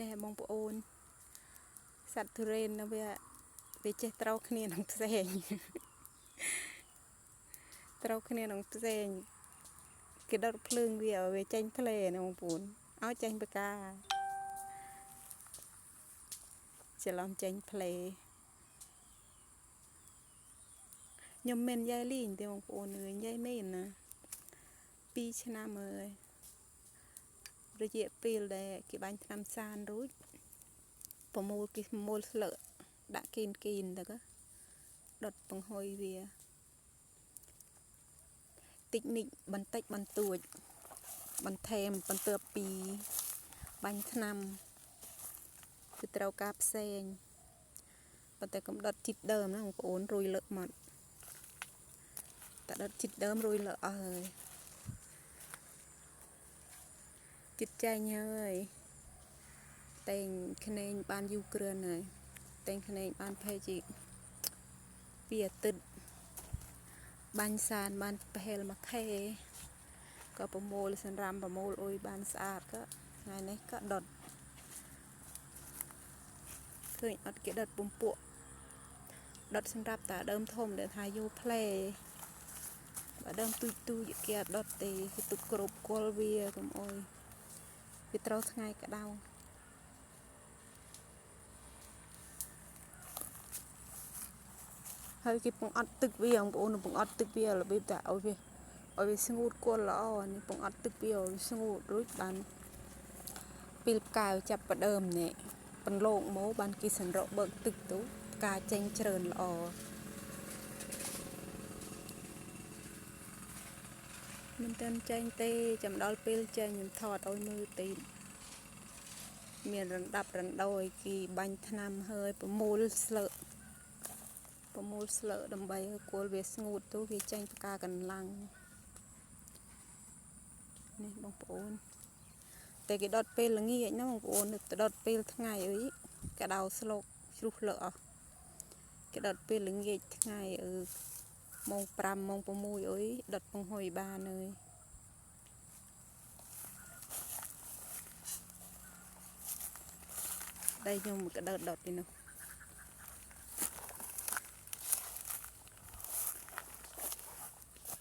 នេះបងប្អូនសត្វទុរេនវាចេះត្រូវគ្នានឹងផ្សេងត្រូវគ្នានឹងផ្សេងគេដុតភ្លើងវាឲ្យវាចេញផ្លេណាបងប្អូនឲ្យចេញបកាច្រឡំចេញផ្លេខ្ញុំមិនយាយលីងទេបងប្អូនអើយយាយមែនណា2ឆ្នាំអើយរយៈពេលដែលគេបាញ់ថ្នាំសានរួចប្រមូលគេមូលស្លឹកដាក់គីនទៅក៏ដុតបង្ហុយវាតិចនិចបន្តិចបន្តួចបន្ថែមបន្ទាប់ពីបាញ់ថ្នាំគឺត្រូវការផ្សេងប៉ុន្តែកុំដុតជីតដើមណាបងប្អូនរួយលើកមកតែដុតជីតដើមរួយលើកអស់ហើយចិត្តចាញ់ហើយតែងក្នេងបានយូរគ្រឿនហើយតែងក្នេងបានភេជីពីអាទិត្យបាញ់សានបានប្រហែលមួយខែក៏ប្រមូលសម្រាមប្រមូលអុយបានស្អាតក៏ថ្ងៃនេះក៏ដុតឃើញអត់គេដុតពំពួកដុតសម្រាប់តាដើមធំដែលថាយូរផ្លែបើដើមទូចទូចគេអត់ដុតទេគេទុកគ្រប់គល់វាកុំអុយវាត្រូវថ្ងៃក្តៅហើយគេពងអត់ទឹកវាបងប្អូនពងអត់ទឹកវារបៀបតែឲ្យវាស្ងួតគល់ល្អនេះពងអត់ទឹកវាឲ្យស្ងួតរួចបានពេលផ្កាចាប់ផ្ដើមនេះបន្លោកមកបានគេសម្រក់បើកទឹកទៅផ្កាចេញច្រើនល្អមិនទាន់ចេញទេចាំដល់ពេលចេញខ្ញុំថតឲ្យមើលទេមានរណ្ដាប់រណ្ដោយគេបាញ់ថ្នាំហើយប្រមូលស្លឹកប្រមូលស្លឹកដើម្បីឲ្យគល់វាស្ងួតទៅវាចេញផ្កាកន្លាំងនេះបងប្អូនតែគេដុតពេលល្ងាចណាបងប្អូនទៅដុតពេលថ្ងៃអីក្តៅស្លុកជ្រុះលើអស់គេដុតពេលល្ងាចថ្ងៃអឺម៉ោង5ម៉ោង6អីដុតបង្ហុយបានហើយតែខ្ញុំក៏ដុតពីនោះ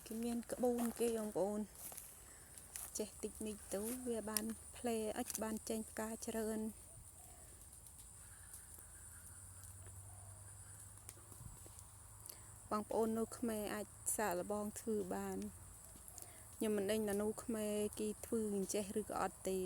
គេមានក្បូនគេបងប្អូនចេះតិចនិចទៅវាបានផ្លែអិចបានចេញផ្កាច្រើនបងប្អូននៅខ្មែរអាចសាកល្បងធ្វើបានខ្ញុំមិនដឹងនៅខ្មែរគេធ្វើអញ្ចេះឬក៏អត់ទេ